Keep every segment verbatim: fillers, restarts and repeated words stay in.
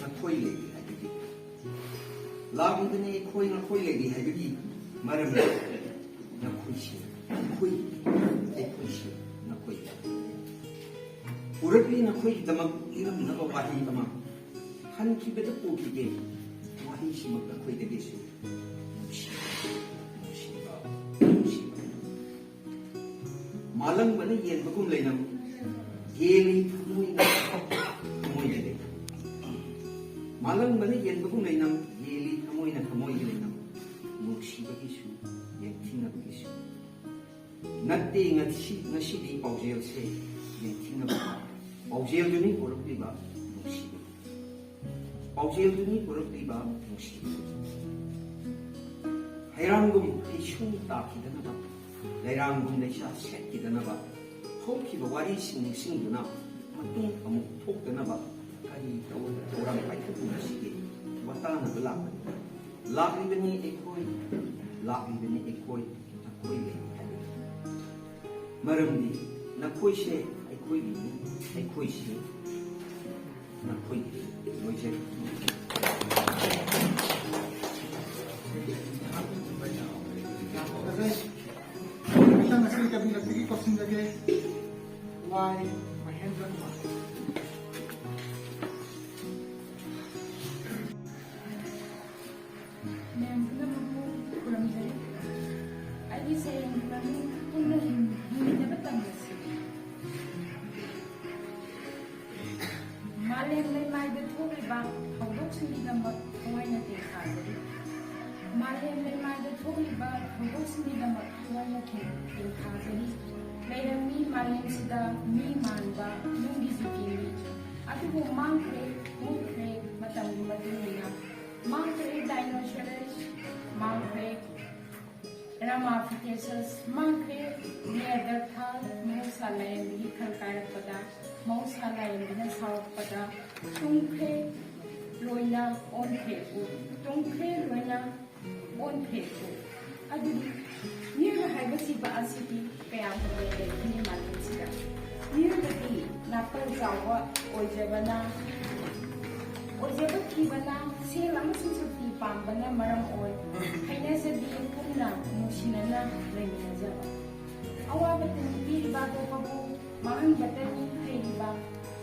ꯅꯈꯣꯏ ꯂꯩꯔꯤ ꯍꯥꯏꯕꯒꯤ, ꯂꯥꯛꯂꯤꯕꯅꯤ ꯑꯩꯈꯣꯏ ꯅꯈꯣꯏ ꯂꯩꯔꯤ ꯍꯥꯏꯕꯒꯤ ꯃꯔꯝꯗꯤ ꯅꯈꯣꯏꯁꯤ ꯑꯩꯈꯣꯏ, ꯑꯩꯈꯣꯏꯁꯤ ꯅꯈꯣꯏ꯫ ꯄꯨꯔꯛꯂꯤ ꯅꯈꯣꯏꯒꯤꯗꯃꯛ ꯏꯔꯝꯅꯕ ꯋꯥꯍꯩ ꯑꯃ, ꯍꯟꯈꯤꯕꯗ ꯄꯨꯈꯤꯗꯦ ꯋꯥꯍꯩꯁꯤꯃꯛ ꯅꯈꯣꯏꯗꯒꯤꯁꯨ ꯅꯨꯡꯁꯤꯕ, ꯅꯨꯡꯁꯤꯕ, ꯅꯨꯡꯁꯤꯕ꯫ ꯃꯥꯂꯪꯕꯅ ꯌꯦꯟꯕꯒꯨꯝ ꯂꯩꯅꯝ, ꯌꯦꯜꯂꯤ ꯊꯃꯣꯏꯅ, ꯊꯃꯣꯏꯅ ꯂꯩꯅꯝ꯫ ꯃꯥꯂꯪꯕꯅ ꯌꯦꯟꯕꯒꯨꯝ ꯂꯩꯅꯝ, ꯌꯦꯜꯂꯤ ꯊꯃꯣꯏꯅ, ꯊꯃꯣꯏꯅ ꯂꯩꯅꯝ꯫ ꯅꯨꯡꯁꯤꯕꯒꯤꯁꯨ, ꯌꯦꯡꯊꯤꯅꯕꯒꯤꯁꯨ꯫ ꯅꯠꯇꯦ ꯉꯁꯤ, ꯉꯁꯤꯗꯤ ꯄꯥꯎꯖꯦꯜꯁꯦ ꯌꯦꯡꯊꯤꯅꯕ꯫ ꯄꯥꯎꯖꯦꯜꯗꯨꯅꯤ ꯄꯨꯔꯛꯂꯤꯕ ꯅꯨꯡꯁꯤꯕ꯫ ꯄꯥꯎꯖꯦꯜꯗꯨꯅꯤ ꯄꯨꯔꯛꯂꯤꯕ ꯅꯨꯡꯁꯤꯕ꯫ ꯍꯩꯔꯥꯡꯒꯨꯝ ꯍꯩꯁꯨꯡ ꯇꯥꯈꯤꯗꯅꯕ, ꯂꯩꯔꯥꯡꯒꯨꯝ ꯂꯩꯁꯥ ꯁꯦꯠꯈꯤꯗꯅꯕ, ꯍꯧꯈꯤꯕ ꯋꯥꯔꯤꯁꯤꯡ ꯅꯤꯡꯁꯤꯡꯗꯨꯅ ꯃꯇꯨꯡ ꯑꯃꯨꯛ ꯊꯣꯛꯇꯅꯕ ꯀꯔꯤ ꯇꯧ-, ꯊꯧꯔꯥꯡ ꯄꯥꯏꯈꯠꯃꯤꯟꯅꯁꯤꯒꯦ? ꯋꯥꯇꯥꯅꯕ ꯂꯥꯛꯄꯅꯤ꯫ ꯂꯥꯛꯂꯤꯕꯅꯤ ꯑꯩꯈꯣꯏ, ꯂꯥꯛꯂꯤꯕꯅꯤ ꯑꯩꯈꯣꯏ, ꯅꯈꯣꯏ ꯂꯩꯔꯤ ꯍꯥꯏꯕꯅꯤ꯫ ꯃꯔꯝꯗꯤ ꯅꯈꯣꯏꯁꯦ ꯑꯩꯈꯣꯏꯒꯤꯅꯤ, ꯑꯩꯈꯣꯏꯁꯦ ꯅꯈꯣꯏꯒꯤ꯫ ꯂꯣꯏꯖꯔꯦ꯫ ꯃꯊꯪ ꯑꯁꯤ ꯀꯕꯤ ꯂꯛꯇꯒꯤ ꯀꯧꯁꯤꯟꯖꯒꯦ꯫ ꯋꯥꯏ ꯃꯍꯦꯟꯗ꯭ꯔ ꯀꯨꯃꯥꯔ꯫ ꯃꯌꯥꯝ ꯄꯨꯝꯅꯃꯛꯄꯨ ꯈꯨꯔꯨꯝꯖꯔꯤ꯫ ꯑꯩꯒꯤ ꯁꯩꯔꯦꯡꯒꯤ ꯃꯃꯤꯡ ꯄꯨꯟꯅ ꯍꯤꯡ-, ꯍꯤꯡꯃꯤꯟꯅꯕ ꯇꯝꯕꯁꯤ꯫ ꯃꯥꯂꯦꯝ ꯂꯩꯃꯥꯏꯗ ꯊꯣꯛꯂꯤꯕ ꯊꯧꯗꯣꯛꯁꯤꯡꯒꯤꯗꯃꯛ ꯊꯋꯥꯏꯅ ꯇꯦꯡꯊꯥꯖꯔꯤ꯫ ꯃꯥꯂꯦꯝ ꯂꯩꯃꯥꯏꯗ ꯊꯣꯛꯂꯤꯕ ꯊꯧꯗꯣꯛꯁꯤꯡꯒꯤꯗꯃꯛ ꯊꯋꯥꯏꯅ ꯇꯦꯡ-, ꯇꯦꯡꯊꯥꯖꯔꯤ꯫ ꯂꯩꯔꯝꯃꯤ ꯃꯥꯂꯦꯝꯁꯤꯗ ꯃꯤ ꯃꯥꯟꯕ ꯅꯨꯡꯒꯤ ꯖꯤꯕꯤ ꯃꯤ꯫ ꯑꯗꯨꯕꯨ ꯃꯥꯡꯈ꯭ꯔꯦ, ꯃꯨꯠꯈ꯭ꯔꯦ ꯃꯇꯝꯒꯤ ꯃꯇꯨꯡ ꯏꯟꯅ꯫ ꯃꯥꯡꯈ꯭ꯔꯦ ꯗꯥꯏꯅꯣꯁꯣꯔꯁ, ꯃꯥꯡꯈ꯭ꯔꯦ ꯔꯥꯃꯥꯐꯤꯀꯦꯁꯁ, ꯃꯥꯡꯈ꯭ꯔꯦ ꯅꯤꯌꯥꯟꯗꯔꯊꯥꯜ, ꯃꯍꯧꯁꯥ ꯂꯥꯏꯔꯦꯝꯕꯤꯒꯤ ꯈꯜ ꯀꯥꯏꯔꯛꯄꯗ, ꯃꯍꯧꯁꯥ ꯂꯥꯏꯔꯦꯝꯕꯤꯅ ꯁꯥꯎꯔꯛꯄꯗ, ꯇꯨꯝꯈ꯭ꯔꯦ ꯂꯣꯏꯅ ꯑꯣꯟꯈ꯭ꯔꯦ ꯎ, ꯇꯨꯝꯈ꯭ꯔꯦ ꯂꯣꯏꯅ ꯑꯣꯟꯈ꯭ꯔꯦ ꯎ꯫ ꯑꯗꯨꯗꯤ ꯃꯤꯑꯣꯏꯕ ꯍꯥꯏꯕ ꯖꯤꯕ ꯑꯁꯤꯗꯤ ꯀꯌꯥꯝ ꯀꯨꯏꯅ ꯂꯩꯒꯅꯤ ꯃꯥꯂꯦꯝꯁꯤꯗ? ꯃꯤꯑꯣꯏꯕꯗꯤ ꯅꯥꯄꯜ ꯆꯥꯎꯕ ꯑꯣꯏꯖꯕꯅ ꯑꯣꯏꯖꯕ ꯊꯤꯕꯅ ꯁꯦꯜ ꯑꯃꯁꯨꯡ ꯁꯛꯇꯤ ꯄꯥꯝꯕꯅ ꯃꯔꯝ ꯑꯣꯏ ꯍꯩꯅꯖꯕꯤ ꯄꯨꯟꯅ ꯅꯨꯡꯁꯤꯅꯅ ꯂꯩꯃꯤꯟꯅꯖꯕ꯫ ꯑꯋꯥꯕ ꯇꯤꯟ ꯄꯤꯔꯤꯕ ꯑꯇꯣꯞꯄꯕꯨ ꯃꯥꯡꯍꯟꯕꯇꯅꯤ ꯍꯩꯔꯤꯕ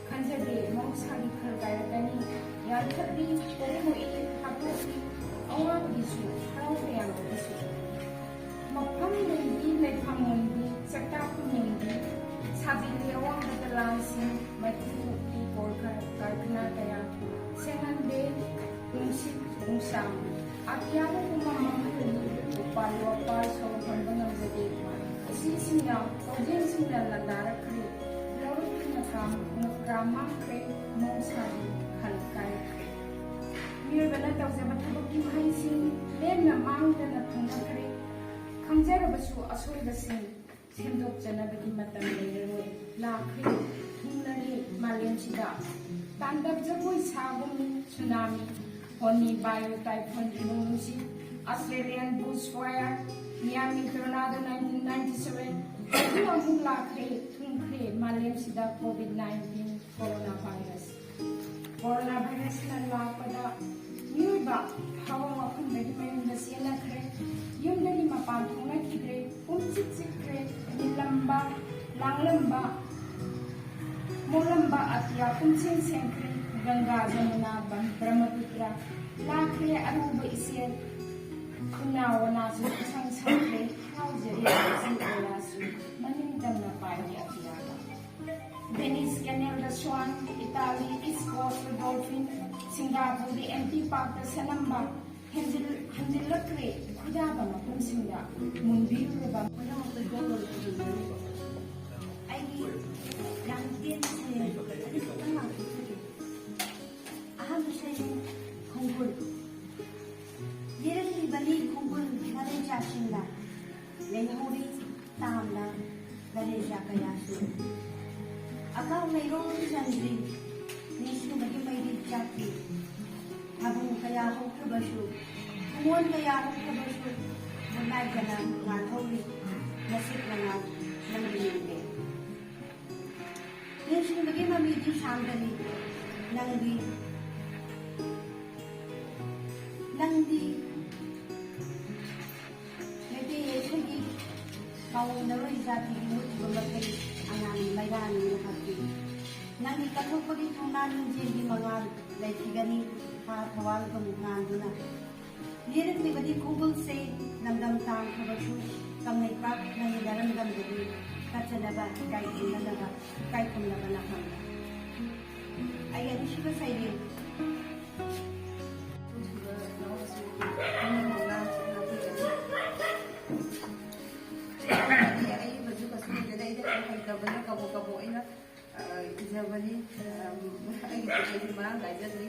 ꯈꯟꯖꯗꯦ ꯃꯍꯧꯁꯥꯒꯤ ꯈꯜ ꯀꯥꯏꯔꯛꯀꯅꯤ꯫ ꯌꯥꯟꯊꯠꯂꯤ, ꯄꯣꯛꯊꯣꯛꯏ, ꯍꯥꯠꯇꯣꯛꯏ, ꯑꯋꯥꯕꯒꯤꯁꯨ ꯍꯔꯥꯎ ꯇꯌꯥꯝꯕꯒꯤꯁꯨ꯫ ꯃꯐꯝ ꯃꯨꯟꯕꯤ, ꯂꯩꯐꯝ ꯃꯨꯟꯕꯤ, ꯆꯥꯛꯇꯥꯐꯝ ꯃꯨꯟꯕꯤ, ꯁꯥꯖꯤꯜꯂꯤ ꯑꯋꯥꯡꯕ ꯗꯂꯥꯟꯁꯤꯡ, ꯃꯩꯈꯨ ꯊꯣꯛꯄꯤ ꯀꯣꯜ ꯀꯔ-, ꯀꯔꯈꯅꯥ ꯀꯌꯥ, ꯁꯦꯡꯍꯟꯗꯦ ꯅꯨꯡꯁꯤꯠ ꯅꯨꯡꯁꯥ꯫ ꯑꯇꯤꯌꯥꯕꯨ ꯄꯨꯝꯕ ꯃꯝꯍꯜꯂꯤ, ꯎꯄꯥꯜ ꯋꯥꯄꯥꯜ ꯁꯣꯔ ꯍꯣꯟꯕ ꯉꯝꯖꯗꯦ꯫ ꯎꯆꯤꯁꯤꯡꯅ, ꯀꯧꯖꯦꯡꯁꯤꯡꯅ ꯂꯥꯟꯗꯥꯔꯛꯈ꯭ꯔꯦ, ꯂꯧꯔꯛꯀꯤ ꯉꯀ꯭ꯔꯥꯝ, ꯉꯀ꯭ꯔꯥꯝ ꯃꯥꯡꯈ꯭ꯔꯦ, ꯃꯍꯧꯁꯥꯒꯤ ꯈꯜ ꯀꯥꯏꯈ꯭ꯔꯦ꯫ ꯃꯤꯑꯣꯏꯕꯅ ꯇꯧꯖꯕ ꯊꯕꯛꯀꯤ ꯃꯍꯩꯁꯤꯡ ꯂꯦꯝꯅ ꯃꯥꯡꯗꯅ ꯐꯪꯅꯈ꯭ꯔꯦ꯫ ꯈꯪꯖꯔꯕꯁꯨ ꯑꯁꯣꯏꯕꯁꯤꯡ ꯁꯦꯝꯗꯣꯛꯆꯅꯕꯒꯤ ꯃꯇꯝ ꯂꯩꯔꯔꯣꯏ꯫ ꯂꯥꯛꯈ꯭ꯔꯦ, ꯊꯨꯡꯂꯔꯦ ꯃꯥꯂꯦꯝꯁꯤꯗ꯫ ꯇꯥꯟꯗꯕ ꯖꯒꯣꯏ ꯁꯥꯒꯨꯝꯃꯤ ꯁꯨꯅꯥꯃꯤ, ꯐꯣꯅꯤ, ꯕꯥꯏꯌꯨ, ꯇꯥꯏꯐꯣꯟ, ꯏꯃꯨꯡ ꯅꯨꯡꯁꯤꯠ, Australian bushfire, Miami tornado nineteen ninety seven, ꯑꯗꯨꯅ ꯑꯃꯨꯛ ꯂꯥꯛꯈ꯭ꯔꯦ, ꯊꯨꯡꯈ꯭ꯔꯦ ꯃꯥꯂꯦꯝꯁꯤꯗ COVID nineteen coronavirus꯫ Coronavirusꯅ ꯂꯥꯛꯄꯗ ꯃꯤꯑꯣꯏꯕ ꯊꯕꯛ ꯃꯐꯝꯗꯒꯤ ꯃꯌꯨꯝꯗ ꯆꯦꯟꯅꯈ꯭ꯔꯦ꯫ ꯌꯨꯝꯗꯒꯤ ꯃꯄꯥꯟ ꯊꯣꯛꯅꯈꯤꯗ꯭ꯔꯦ꯫ ꯄꯨꯝꯆꯤꯛ ꯆꯤꯛꯈ꯭ꯔꯦ꯫ ꯅꯤꯜꯂꯝꯕ, ꯂꯥꯡꯂꯝꯕ, ꯃꯣꯠꯂꯝꯕ ꯑꯇꯤꯌꯥ ꯄꯨꯝꯁꯦꯡ ꯁꯦꯡꯈ꯭ꯔꯦ꯫ ꯒꯪꯒꯥ, ꯖꯃꯨꯅꯥ, ꯕ꯭ꯔ-, ꯕ꯭ꯔꯍ꯭ꯃꯄꯨꯇ꯭ꯔ ꯂꯥꯛꯈ꯭ꯔꯦ꯫ ꯑꯔꯨꯕ ꯏꯆꯦꯜ ꯎꯅꯥ ꯋꯥꯅꯥꯁꯨ ꯄꯨꯡꯁꯪ ꯁꯪꯈ꯭ꯔꯦ꯫ ꯍꯔꯥꯎꯖꯔꯤ ꯎꯆꯤ ꯋꯥꯌꯥꯁꯨ ꯃꯅꯤꯡ ꯇꯝꯅ ꯄꯥꯏꯔꯤ ꯑꯇꯤꯌꯥꯗ꯫ Venice Canalꯗ swan, Italy East Coastꯇ dolphin, Singaporeꯗ empty parkꯇ ꯁꯦꯠꯂꯝꯕ ꯍꯦꯟꯖꯤꯜ-, ꯍꯟꯖꯤꯜꯂꯛꯈ꯭ꯔꯦ ꯈꯣꯏꯗꯥꯕ ꯃꯐꯝꯁꯤꯡꯗ ꯃꯨꯟꯕꯤꯔꯨꯔꯕ꯫ ꯑꯩꯒꯤ ꯌꯥꯝ ꯇꯦꯟꯕ ꯁꯩꯔꯦꯡ ꯑꯅꯤꯈꯛꯇꯪ ꯂꯥꯎꯊꯣꯛꯆꯒꯦ꯫ ꯑꯍꯥꯟꯕ ꯁꯩꯔꯦꯡ ꯈꯣꯡꯒꯨꯜ꯫ ꯌꯦꯔꯛꯂꯤꯕꯅꯤ ꯈꯣꯡꯒꯨꯜ ꯃꯔꯩꯆꯥꯁꯤꯡꯅ, ꯂꯩꯍꯧꯔꯤ ꯇꯥꯝꯅ ꯂꯔꯦꯖꯥ ꯀꯌꯥꯁꯨ꯫ ꯑꯀꯥꯎ ꯃꯩꯔꯣꯡ ꯆꯟꯗ꯭ꯔꯤ ꯅꯤꯡꯁꯤꯡꯕꯒꯤ ꯃꯩꯔꯤ ꯆꯥꯛꯇꯤ꯫ ꯊꯥꯕꯨꯡ ꯀꯌꯥ ꯍꯧꯈ꯭ꯔꯕꯁꯨ, ꯈꯨꯃꯣꯟ ꯀꯌꯥ ꯍꯧꯈ꯭ꯔꯕꯁꯨ, ꯃꯨꯟꯅꯥꯏꯗꯅ ꯉꯥꯜꯍꯧꯔꯤ ꯅꯁꯤꯠ ꯃꯉꯥꯜ ꯅꯪꯒꯤ ꯃꯤꯡꯗꯦ꯫ ꯅꯤꯡꯁꯤꯡꯕꯒꯤ ꯃꯃꯤꯗꯤ ꯁꯥꯡꯗꯅꯤ ꯅꯪꯗꯤ꯫ ꯅꯪꯗꯤ ꯃꯩꯇꯩ ꯑꯩꯈꯣꯏꯒꯤ ꯄꯥꯎ ꯅꯔꯣꯏ ꯖꯥꯇꯤꯒꯤ ꯃꯨꯠꯈꯤꯕ ꯃꯈꯩ ꯑꯉꯥꯡ ꯃꯩꯔꯥꯅꯤ ꯅꯍꯥꯛꯇꯤ꯫ ꯅꯪꯒꯤ ꯀꯠꯊꯣꯛꯄꯒꯤ ꯊꯧꯅꯥ ꯂꯤꯡꯖꯦꯜꯒꯤ ꯃꯉꯥꯜ ꯂꯩꯈꯤꯒꯅꯤ ꯊꯥ ꯊꯋꯥꯜꯒꯨꯝ ꯉꯥꯟꯗꯨꯅ꯫ ꯂꯤꯔꯛꯂꯤꯕꯗꯤ ꯈꯣꯡꯒꯨꯜꯁꯦ ꯂꯝꯗꯝ ꯇꯥꯡꯈ꯭ꯔꯕꯁꯨ ꯀꯪꯂꯩꯄꯥꯛ ꯅꯪꯒꯤ ꯅꯔꯝꯗꯝꯗꯗꯤ ꯀꯠꯆꯅꯕ ꯏꯀꯥꯏ ꯈꯨꯝꯅꯅꯕ ꯏꯀꯥꯏ ꯈꯨꯝꯅꯕ ꯅꯐꯝꯗ꯫ ꯑꯩꯒꯤ ꯑꯅꯤꯁꯨꯕ ꯁꯩꯔꯦꯡ꯫ ꯑꯩ ꯍꯩꯕꯁꯨ ꯀꯩꯁꯨ ꯂꯩꯇꯦ꯫ ꯑꯩꯗꯤ ꯍꯩꯇꯕꯅ ꯀꯕꯣꯛ ꯀꯕꯣꯛ ꯑꯩꯅ, ꯑ, ꯏꯖꯕꯅꯤ꯫ ꯑ, ꯑꯩꯒꯤ ꯄꯣꯠꯆꯩꯁꯤ ꯃꯔꯥꯡ ꯀꯥꯏꯖꯗ꯭ꯔꯤ꯫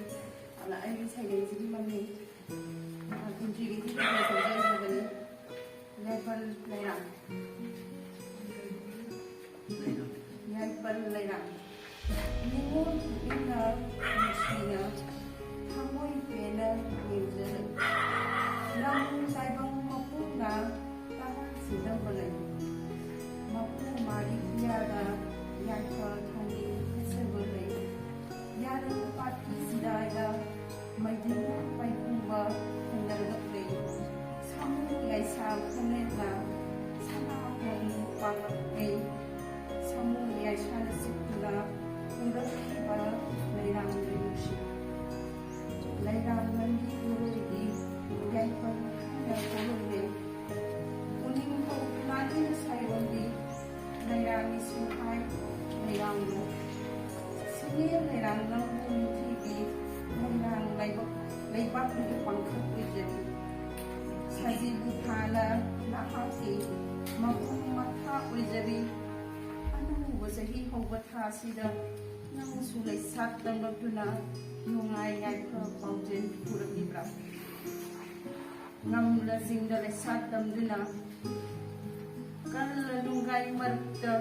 ꯑꯗꯨꯅ ꯑꯩꯒꯤ ꯁꯩꯔꯦꯡꯁꯤꯒꯤ ꯃꯃꯤꯡ, ꯑ, ꯀꯨꯝꯁꯤꯒꯤ ꯊꯤꯕ ꯁꯧꯖꯔꯨꯔꯕꯅꯤ꯫ ꯌꯥꯏꯐꯜ ꯂꯩꯔꯥꯡ꯫ ꯌꯥꯏꯐꯜ ꯂꯩꯔꯥꯡ꯫ ꯅꯤꯉꯣꯜ ꯄꯨꯛꯅꯤꯡꯅ ꯅꯨꯡꯁꯤꯅ ꯊꯃꯣꯏ ꯄꯦꯟꯅ ꯌꯦꯡꯖꯔꯛꯏ꯫ ꯂꯝ ꯇꯥꯏꯕꯪ ꯃꯄꯨꯅ ꯇꯔꯥ ꯁꯤꯟꯗꯝꯕ ꯂꯩ꯫ ꯃꯄꯨ ꯃꯥꯔꯤ ꯄꯤꯌꯥꯗ ꯌꯥꯏꯐ ꯊꯧꯅꯤ ꯍꯩꯁꯤꯡꯕ ꯂꯩ꯫ ꯌꯥꯔꯜ ꯄꯥꯠꯀꯤ ꯆꯤꯗꯥꯏꯗ ꯃꯩꯗꯤꯡ ꯄꯥꯏꯄꯨꯕ ꯍꯨꯟꯅꯔꯛꯂꯦ꯫ ꯁꯥꯃꯨ ꯌꯥꯏꯁꯥ ꯈꯣꯡꯅꯦꯠꯅ ꯁꯅꯥ ꯍꯣꯡ ꯄꯥꯡꯂꯛꯂꯦ꯫ ꯁꯥꯃꯨ ꯌꯥꯏꯁꯥꯅ ꯆꯤꯛꯇꯨꯅ ꯄꯨꯔꯛꯈꯤꯕ ꯂꯩꯔꯥꯡ ꯂꯩꯅꯨꯡꯁꯤ꯫ ꯂꯩꯔꯥꯡ ꯂꯝꯕꯤ ꯄꯣꯔꯣꯏꯗꯤ ꯌꯥꯏꯐꯜ ꯍꯥꯏꯅ ꯄꯣꯔꯣꯏꯅꯩ꯫ ꯎꯅꯤꯡꯊꯧ ꯐꯨꯂꯥꯅꯤꯅ ꯁꯥꯏꯑꯣꯟꯕꯤ ꯂꯩꯔꯥꯡꯒꯤ ꯁꯤꯡꯍꯥꯏ ꯂꯩꯔꯥꯡꯂꯣ꯫ ꯁꯤꯡꯉꯦꯜ ꯂꯩꯔꯥꯡ ꯅꯪꯕꯨ ꯅꯤꯡꯊꯤꯕꯤ ꯂꯩꯔꯥꯡ ꯂꯩꯕꯥꯛ, ꯂꯩꯕꯥꯛꯀꯤ ꯄꯥꯡꯈꯛ ꯑꯣꯏꯖꯔꯤ꯫ ꯁꯖꯤꯕꯨ ꯊꯥꯅ ꯅꯍꯥꯛꯀꯤ ꯃꯄꯨꯡ ꯃꯊꯥ ꯑꯣꯏꯖꯔꯤ꯫ ꯑꯅꯧꯕ ꯆꯍꯤ ꯍꯧꯕ ꯊꯥꯁꯤꯗ ꯅꯪꯁꯨ ꯂꯩꯁꯥꯠ ꯇꯝꯂꯛꯇꯨꯅ ꯅꯨꯡꯉꯥꯏ ꯌꯥꯏꯐ ꯄꯥꯎꯖꯦꯜ ꯄꯨꯔꯛꯂꯤꯕ꯭ꯔꯥ? ꯉꯝꯂ ꯆꯤꯡꯗ ꯂꯩꯁꯥꯠ ꯇꯝꯗꯨꯅ, ꯀꯜꯂ ꯅꯨꯡꯒꯥꯏ ꯃꯔꯛꯇ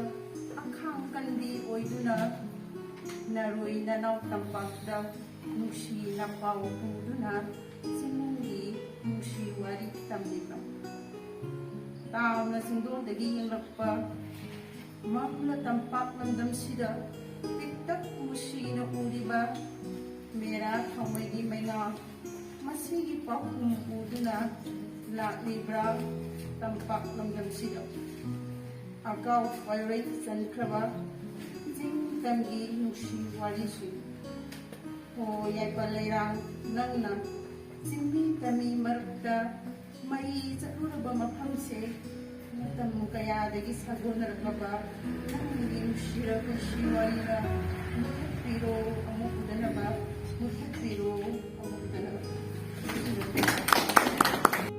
ꯑꯈꯥꯡ ꯀꯟꯕꯤ ꯑꯣꯏꯗꯨꯅ, ꯅꯔꯣꯏ ꯅꯅꯥꯎ ꯇꯝꯄꯥꯛꯇ ꯅꯨꯡꯁꯤꯅ ꯄꯥꯎ ꯄꯨꯗꯨꯅ, ꯆꯤꯡꯅꯨꯡꯒꯤ ꯅꯨꯡꯁꯤ ꯋꯥꯔꯤ ꯇꯝꯂꯤꯕ꯫ ꯇꯥꯎꯅ ꯆꯤꯡꯗꯣꯟꯗꯒꯤ ꯌꯦꯡꯂꯛꯄ ꯃꯝꯂ ꯇꯝꯄꯥꯛ ꯂꯝꯗꯝꯁꯤꯗ ꯄꯤꯛꯇꯛ ꯅꯨꯡꯁꯤꯅ ꯎꯔꯤꯕ ꯃꯦꯔꯥ ꯊꯥꯎꯃꯩꯒꯤ ꯃꯩꯉꯥ ꯃꯁꯤꯒꯤ ꯄꯥꯎꯈꯨꯝ ꯎꯗꯨꯅ ꯂꯥꯛꯂꯤꯕ꯭ꯔꯥ ꯇꯝꯄꯥꯛ ꯂꯝꯗꯝꯁꯤꯗ? ꯑꯀꯥꯎ ꯋꯥꯏꯔꯣꯏ ꯆꯟꯈ꯭ꯔꯕ ꯆꯤꯡ ꯇꯝꯒꯤ ꯅꯨꯡꯁꯤ ꯋꯥꯔꯤꯁꯤꯡ꯫ ꯑꯣ ꯌꯥꯏꯐ ꯂꯩꯔꯥꯡ, ꯅꯪꯅ ꯆꯤꯡꯃꯤ ꯇꯝꯃꯤ ꯃꯔꯛꯇ ꯃꯩ ꯆꯠꯂꯨꯔꯕ ꯃꯐꯝꯁꯦ, ꯃꯇꯝ ꯀꯌꯥꯗꯒꯤ ꯁꯥꯒꯣꯟꯅꯔꯛꯂꯕ ꯅꯪꯒꯤ ꯅꯨꯡꯁꯤꯔ ꯄꯨꯟꯁꯤ ꯋꯥꯔꯤꯔ? ꯃꯨꯊꯠꯄꯤꯔꯣ ꯑꯃꯨꯛ ꯎꯗꯅꯕ, ꯃꯨꯊꯠꯄꯤꯔꯣ ꯑꯃꯨꯛ ꯎꯗꯅꯕ꯫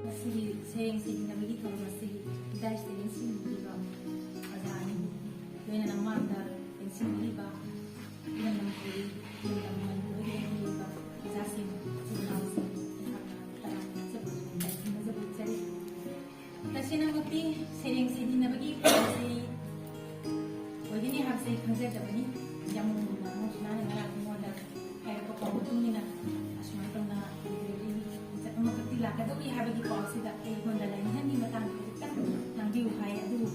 ꯉꯁꯤꯒꯤ ꯁꯩꯔꯦꯡ ꯁꯩꯗꯤꯟꯅꯕꯒꯤ ꯊꯧꯔꯝ ꯑꯁꯤꯒꯤ ꯏꯗꯥꯏꯁꯤꯗ ꯂꯦꯡꯁꯤꯟꯕꯤꯕ ꯑꯣꯖꯥ ꯑꯅꯤ, ꯂꯣꯏꯅꯅ ꯃꯥꯡꯗ ꯂꯦꯡꯁꯤꯟꯕꯤꯔꯤꯕ ꯏꯔꯝꯗꯝ ꯀꯣꯔꯤ, ꯏꯔꯝꯗꯝ ꯃꯅꯤꯄꯨꯔꯒꯤ ꯂꯩꯔꯤꯕ ꯑꯣꯖꯥꯁꯤꯡ, ꯏꯆꯤꯜ ꯏꯅꯥꯎꯁꯤꯡ, ꯑꯩꯍꯥꯛꯅ ꯇꯔꯥꯝꯅ ꯊꯥꯖꯕ ꯊꯥꯖꯕ ꯎꯠꯆꯔꯤ꯫ ꯇꯁꯦꯡꯅꯃꯛꯇꯤ ꯁꯩꯔꯦꯡ ꯁꯩꯗꯤꯟꯅꯕꯒꯤ ꯄꯥꯎꯁꯤ ꯑꯣꯏꯒꯅꯤ ꯍꯥꯏꯕꯁꯦ ꯑꯩ ꯈꯪꯖꯗꯕꯅꯤ꯫ ꯌꯥꯝ ꯅꯨꯡꯅ ꯑꯃꯁꯨ ꯅꯍꯥꯟꯅ ꯉꯔꯥꯡ ꯑꯩꯉꯣꯟꯗ ꯍꯥꯏꯔꯛꯄ ꯄꯥꯎ ꯃꯇꯨꯡ ꯏꯟꯅ ꯑꯁꯨꯃꯥꯏꯅ ꯇꯧꯅ ꯂꯤꯕꯤꯔꯛꯏ, ꯃꯤꯁꯛ ꯑꯃꯈꯛꯇꯤ ꯂꯥꯛꯀꯗꯧꯔꯤ ꯍꯥꯏꯕꯒꯤ ꯄꯥꯎꯁꯤꯗ ꯑꯩꯉꯣꯟꯗ ꯂꯥꯏꯅꯤꯡꯍꯟꯒꯤ ꯃꯇꯥꯡꯗ ꯈꯖꯤꯛꯇꯪ ꯉꯥꯡꯕꯤꯌꯨ ꯍꯥꯏ꯫ ꯑꯗꯨꯕꯨ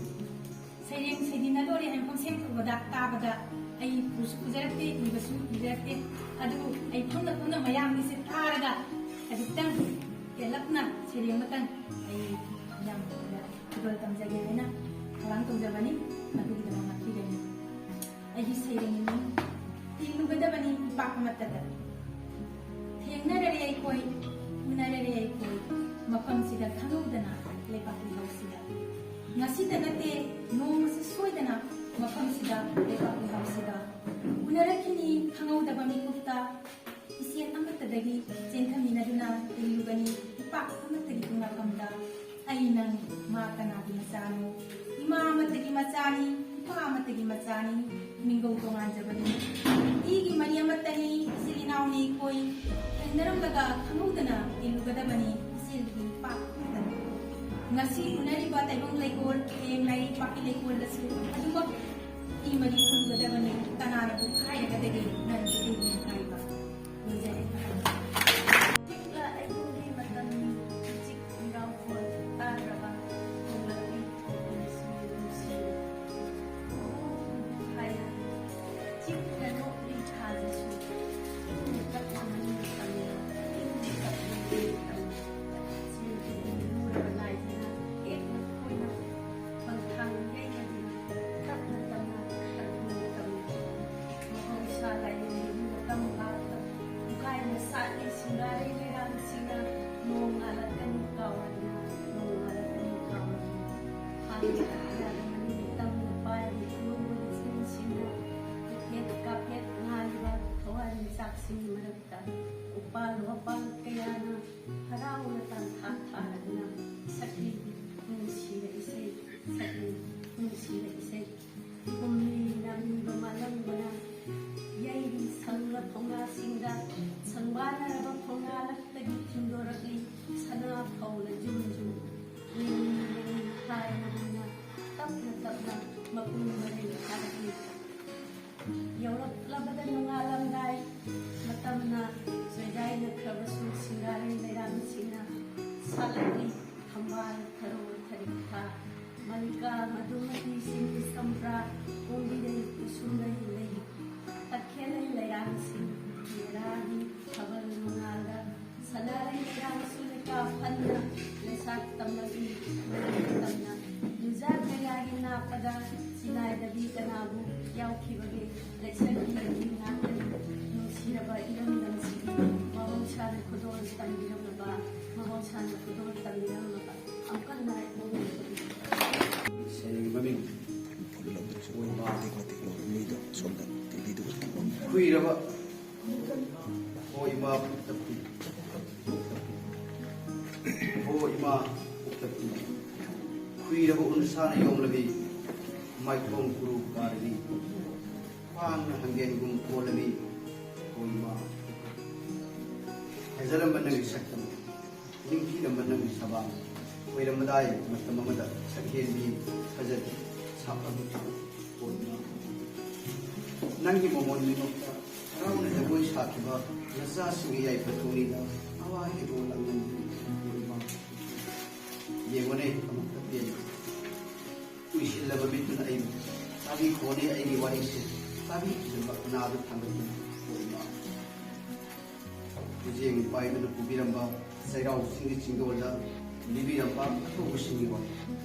ꯁꯩꯔꯦꯡ ꯁꯩꯗꯤꯟꯅꯗꯣꯔꯦ ꯍꯥꯏꯅ ꯈꯣꯡꯁꯦꯝ ꯇꯧꯕꯗ ꯇꯥꯕꯗ ꯑꯩ ꯎꯁꯨ ꯎꯖꯔꯛꯇꯦ, ꯏꯕꯁꯨ ꯏꯖꯔꯛꯇꯦ꯫ ꯑꯗꯨꯕꯨ ꯑꯩ ꯐꯝꯅ ꯐꯝꯅ ꯃꯌꯥꯝꯒꯤꯁꯦ ꯇꯥꯔꯒ ꯈꯖꯤꯛꯇꯪ ꯇꯦꯜꯂꯞꯅ ꯁꯩꯔꯦꯡ ꯑꯃꯇꯪ ꯑꯩ ꯌꯥꯝꯅ ꯈꯨꯗꯣꯜ ꯇꯝꯖꯒꯦ ꯍꯥꯏꯅ ꯊꯧꯔꯥꯡ ꯇꯧꯖꯕꯅꯤ꯫ ꯃꯗꯨꯒꯤꯗꯃꯛ ꯉꯥꯛꯄꯤꯒꯅꯤ꯫ ꯑꯩꯒꯤ ꯁꯩꯔꯦꯡ ꯃꯃꯤꯡ ꯇꯤꯜꯂꯨꯒꯗꯕꯅꯤ ꯏꯄꯥꯛ ꯑꯃꯠꯇꯗ꯫ ꯊꯦꯡꯅꯔꯔꯦ ꯑꯩꯈꯣꯏ, ꯎꯅꯔꯔꯦ ꯑꯩꯈꯣꯏ, ꯃꯐꯝꯁꯤꯗ ꯈꯪꯍꯧꯗꯅ ꯂꯩꯄꯥꯛ ꯂꯩꯍꯥꯎꯁꯤꯗ꯫ ꯉꯁꯤꯇ ꯅꯠꯇꯦ, ꯅꯣꯡꯃꯁꯨ ꯁꯣꯏꯗꯅ ꯃꯐꯝꯁꯤꯗ ꯂꯩꯄꯥꯛ ꯂꯩꯍꯥꯎꯁꯤꯗ ꯎꯅꯔꯛꯈꯤꯅꯤ ꯈꯪꯍꯧꯗꯕ ꯃꯤꯀꯨꯞꯇ꯫ ꯏꯆꯦꯜ ꯑꯃꯠꯇꯗꯒꯤ ꯆꯦꯟꯊꯃꯤꯟꯅꯗꯨꯅ ꯇꯤꯜꯂꯨꯒꯅꯤ ꯏꯄꯥꯛ ꯑꯃꯠꯇꯒꯤ ꯄꯨꯡꯂꯥꯛꯐꯝꯗ꯫ ꯑꯩ ꯅꯪ ꯃꯥ ꯀꯅꯥꯒꯤ ꯃꯆꯥꯅꯣ? ꯏꯃꯥ ꯑꯃꯠꯇꯒꯤ ꯃꯆꯥꯅꯤ, ꯏꯄꯥ ꯑꯃꯠꯇꯒꯤ ꯃꯆꯥꯅꯤ, ꯃꯤꯡꯒꯧ ꯇꯣꯉꯥꯟꯖꯕꯅꯤ꯫ ꯏꯒꯤ ꯃꯔꯤ ꯑꯃꯠꯇꯅꯤ, ꯏꯆꯤꯜ ꯏꯅꯥꯎꯅꯤ ꯑꯩꯈꯣꯏ꯫ ꯊꯦꯡꯅꯔꯝꯂꯒ ꯈꯪꯍꯧꯗꯅ ꯇꯤꯜꯂꯨꯒꯗꯕꯅꯤ ꯏꯆꯦꯜꯒꯤ ꯏꯄꯥꯛ ꯑꯃꯠꯇꯅꯤ꯫ ꯉꯁꯤ ꯎꯅꯔꯤꯕ ꯇꯥꯏꯕꯪ ꯂꯩꯀꯣꯜ, ꯍꯌꯦꯡ ꯂꯥꯏꯔꯤꯛ ꯄꯥꯛꯄꯤ ꯂꯩꯀꯣꯜꯗꯁꯨ ꯑꯗꯨꯃꯛ ꯏ ꯃꯔꯤ ꯄꯨꯜꯂꯨꯒꯗꯕꯅꯤ꯫ ꯀꯅꯥꯅꯕꯨ ꯍꯥꯏꯔꯒꯗꯒꯦ ꯅꯪ ꯑꯩꯒꯤ ꯍꯥꯏꯕ? ꯂꯣꯏꯖꯔꯦ꯫ ꯍꯧꯖꯤꯛꯅ ꯑꯩꯈꯣꯏꯒꯤ ꯃꯇꯝ ꯎꯆꯤꯛ ꯃꯤꯔꯥꯎꯈꯣꯜ ꯇꯥꯗ꯭ꯔꯕ ꯈꯣꯡꯂꯛꯄꯤ ꯈꯣꯡꯂꯛꯄꯤꯁꯨ ꯅꯨꯡꯁꯤꯔꯦ꯫ ꯑꯣ, ꯍꯥꯏ ꯍꯥꯏ꯫ ꯆꯤꯛꯅ ꯅꯣꯛꯂꯤ ꯊꯥꯁꯤꯁꯨ ꯏꯪꯅ ꯇꯞꯅ ꯃꯅꯤꯡ ꯇꯝꯅ ꯏꯪꯅ ꯇꯞꯅ ꯊꯔꯣ ꯊꯔꯤꯛꯊ ꯃꯜꯂꯤꯀꯥ ꯃꯗꯨꯃꯇꯤ ꯁꯤꯡ ꯁꯝꯕ꯭ꯔꯥ ꯀꯣꯡꯕꯤꯔꯩ ꯀꯨꯁꯨꯝꯂꯩ ꯂꯩ ꯇꯈꯦꯜꯂꯩ ꯂꯩꯔꯥꯡꯁꯤꯡ ꯌꯦꯔꯥꯡ ꯊꯥꯕꯜ ꯃꯉꯥꯜꯗ ꯁꯅꯥꯔꯩ ꯂꯩꯔꯥꯡꯁꯨ ꯂꯩꯀꯥ ꯐꯟꯅ ꯂꯩꯁꯥ ꯇꯝꯂꯛꯏ ꯂꯩꯔꯥꯡ ꯇꯝꯅ ꯅꯨꯖꯥ ꯀꯌꯥꯒꯤ ꯅꯥꯞꯄꯗ ꯆꯤꯅꯥꯏꯗꯕꯤ ꯀꯅꯥꯕꯨ ꯌꯥꯎꯈꯤꯕꯒꯦ ꯂꯩꯁꯛ ꯏꯔꯕꯤ ꯉꯥꯛꯇꯅꯤ ꯅꯨꯡꯁꯤꯔꯕ ꯏꯔꯝꯗꯝꯁꯤꯒꯤ ꯃꯍꯧꯁꯥꯅ ꯈꯨꯗꯣꯜ ꯇꯝꯕꯤꯔꯝꯂꯕ ꯃꯍꯧꯁꯥꯅ ꯈꯨꯗꯣꯜ ꯇꯝꯕꯤꯔꯝꯂꯕ ꯑꯃꯨꯛꯀ ꯍꯟꯅ ꯍꯥꯏ ꯁꯩꯔꯦꯡꯒꯤ ꯃꯃꯤꯡ ꯑꯣꯏꯃꯥ꯫ ꯃꯤꯗꯣ ꯁꯣꯝꯗ ꯇꯤꯚꯤꯗꯨ ꯎꯠꯈꯤꯕ꯫ ꯀꯨꯏꯔꯕ ꯍꯣ ꯏꯃꯥ ꯄꯨꯛꯇ ꯄꯤ꯫ ꯍꯣ ꯏꯃꯥ ꯄꯨꯛꯇ ꯄꯤ꯫ ꯀꯨꯏꯔꯕ ꯎꯟꯁꯥꯅ ꯌꯣꯝꯂꯕꯤ ꯃꯥꯏꯈꯣꯡ ꯀꯨꯔꯨ ꯀꯥꯔꯕꯤ ꯈ꯭ꯋꯥꯡꯅ ꯍꯪꯒꯦꯟꯒꯨꯝ ꯀꯣꯜꯂꯕꯤ ꯍꯣ ꯏꯃꯥ ꯄꯨꯛꯇ ꯄꯤ꯫ ꯐꯖꯔꯝꯕ ꯅꯪꯒꯤ ꯁꯛꯇꯝ ꯅꯤꯡꯊꯤꯔꯝꯕ ꯅꯪꯒꯤ ꯁꯕꯥꯟ ꯑꯣꯏꯔꯝꯕꯗꯥꯏ ꯃꯇꯝ ꯑꯃꯗ ꯁꯛꯍꯦꯟꯕꯤ ꯐꯖꯕꯤ ꯁꯥꯐꯕꯤ ꯑꯣꯏꯅ ꯅꯪꯒꯤ ꯃꯃꯣꯟ ꯃꯤꯅꯣꯛꯇ ꯍꯔꯥꯎꯅ ꯖꯒꯣꯏ ꯁꯥꯈꯤꯕ ꯅꯆꯥꯁꯤꯡꯒꯤ ꯌꯥꯏꯐ ꯊꯧꯅꯤꯗ ꯑꯋꯥ ꯍꯦꯕꯣ ꯂꯥꯡꯂꯝꯕꯤ ꯑꯣꯏꯕ ꯌꯦꯡꯉꯨꯅꯦ ꯑꯃꯨꯛꯇ ꯄꯦꯟꯅ ꯎꯏꯁꯤꯜꯂꯕ ꯃꯤꯠꯇꯨꯅ ꯑꯩꯕꯨ ꯇꯥꯕꯤꯈꯣꯅꯦ ꯑꯩꯒꯤ ꯋꯥꯔꯤꯁꯦ ꯇꯥꯕꯤꯈꯤꯗꯕ ꯅꯥꯗ ꯊꯥꯡꯒꯠꯇꯨꯅ ꯑꯣꯏꯕ ꯈꯨꯖꯦꯡ ꯄꯥꯏꯗꯨꯅ ꯄꯨꯕꯤꯔꯝꯕ ꯆꯩꯔꯥꯎ ꯆꯤꯡꯒꯤ ꯆꯤꯡꯗꯣꯜꯗ ꯂꯤꯕꯤꯔꯝꯕ ꯑꯊꯧꯕꯁꯤꯡꯒꯤ ꯋꯥꯔꯤ